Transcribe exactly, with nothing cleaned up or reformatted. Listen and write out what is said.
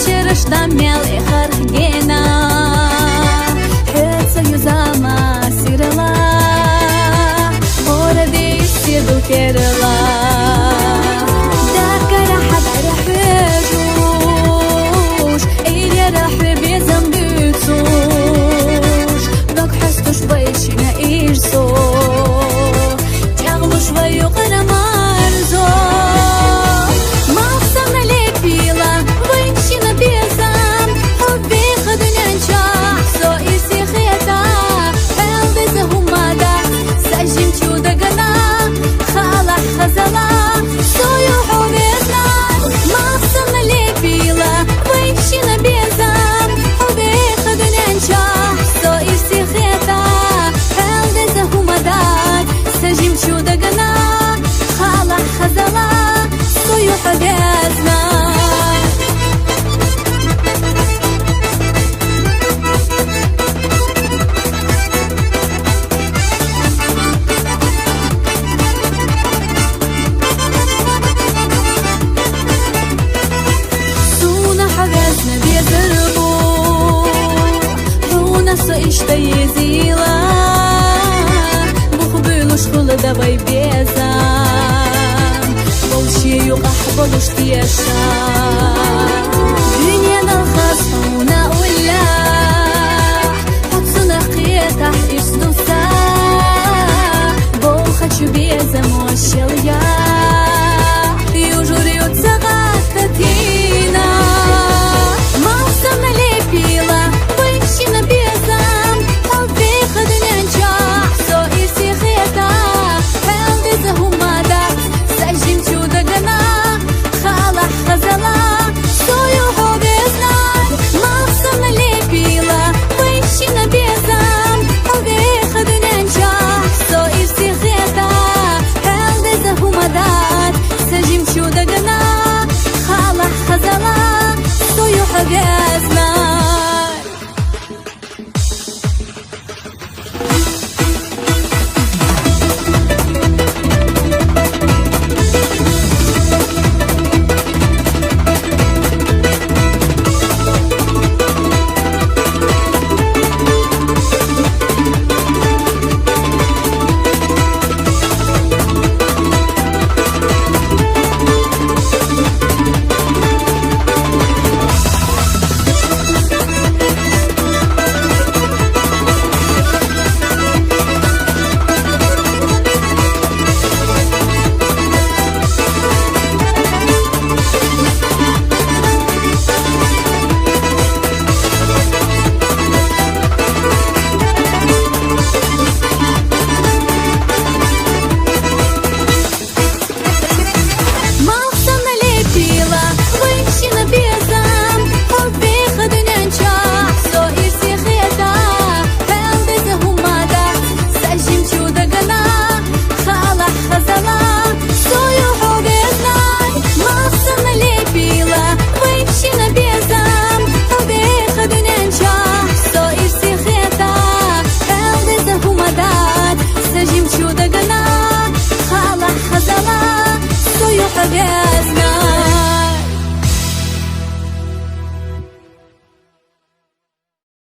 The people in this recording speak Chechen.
Шерашта мел ихарх гена, хьоца юзама сирала, хора дисти дукерла. Дакара хабара хьежуш, эйера хье безам дуцуш, даг хьастуш вайчина ирсо. Чагълуш вай юкъара марзо, малсана лепила, вайчина безам, хьо веха дуьнен чахь, со ирси хета, хьел деза хӀумада, са жим чу дагана, хала хазала, со ю хьо везна, малсана лепила, вайчина безам, хьо веха дуьнен чахь, со ирси хета, хьел деза хӀумада, Са жим чу дагана, хала хазала, со ю хьо везна. Суна хьо везна безар бу, хьуна со иштта езила. Бух буьйлуш хила давай безам, болчи юкъахь болуш теша. Дуьненал хас хьуна улла, хьо цунах кхетахь ирс дуса. Болхачу безам шел я, южур ю цагъатта тина. Малсана лепила, вайчина безам, хьо веха дуьнен чахь, со ирси хета, хьел деза хӀумада, са жим чу дагана, хала хазала, со ю хьо везна, малсана лепила, вайчина безам, хьо веха дуьнен чахь, со ирси хета, хьел деза хӀумада, са жим чу дагана, хала хазала, со ю хьо везна. Малсана лепила, вайчина безам, хьо веха дуьнен чахь, со ирси хета, хьел деза хӀумада, са жим чу дагана, хала хазала, со ю хьо везна. Малсана лепила, вайчина безам, хьо веха дуьнен чахь, со ирси хета, хьел деза хӀумада, са жим чу дагана, хала хазала, со ю хьо везна.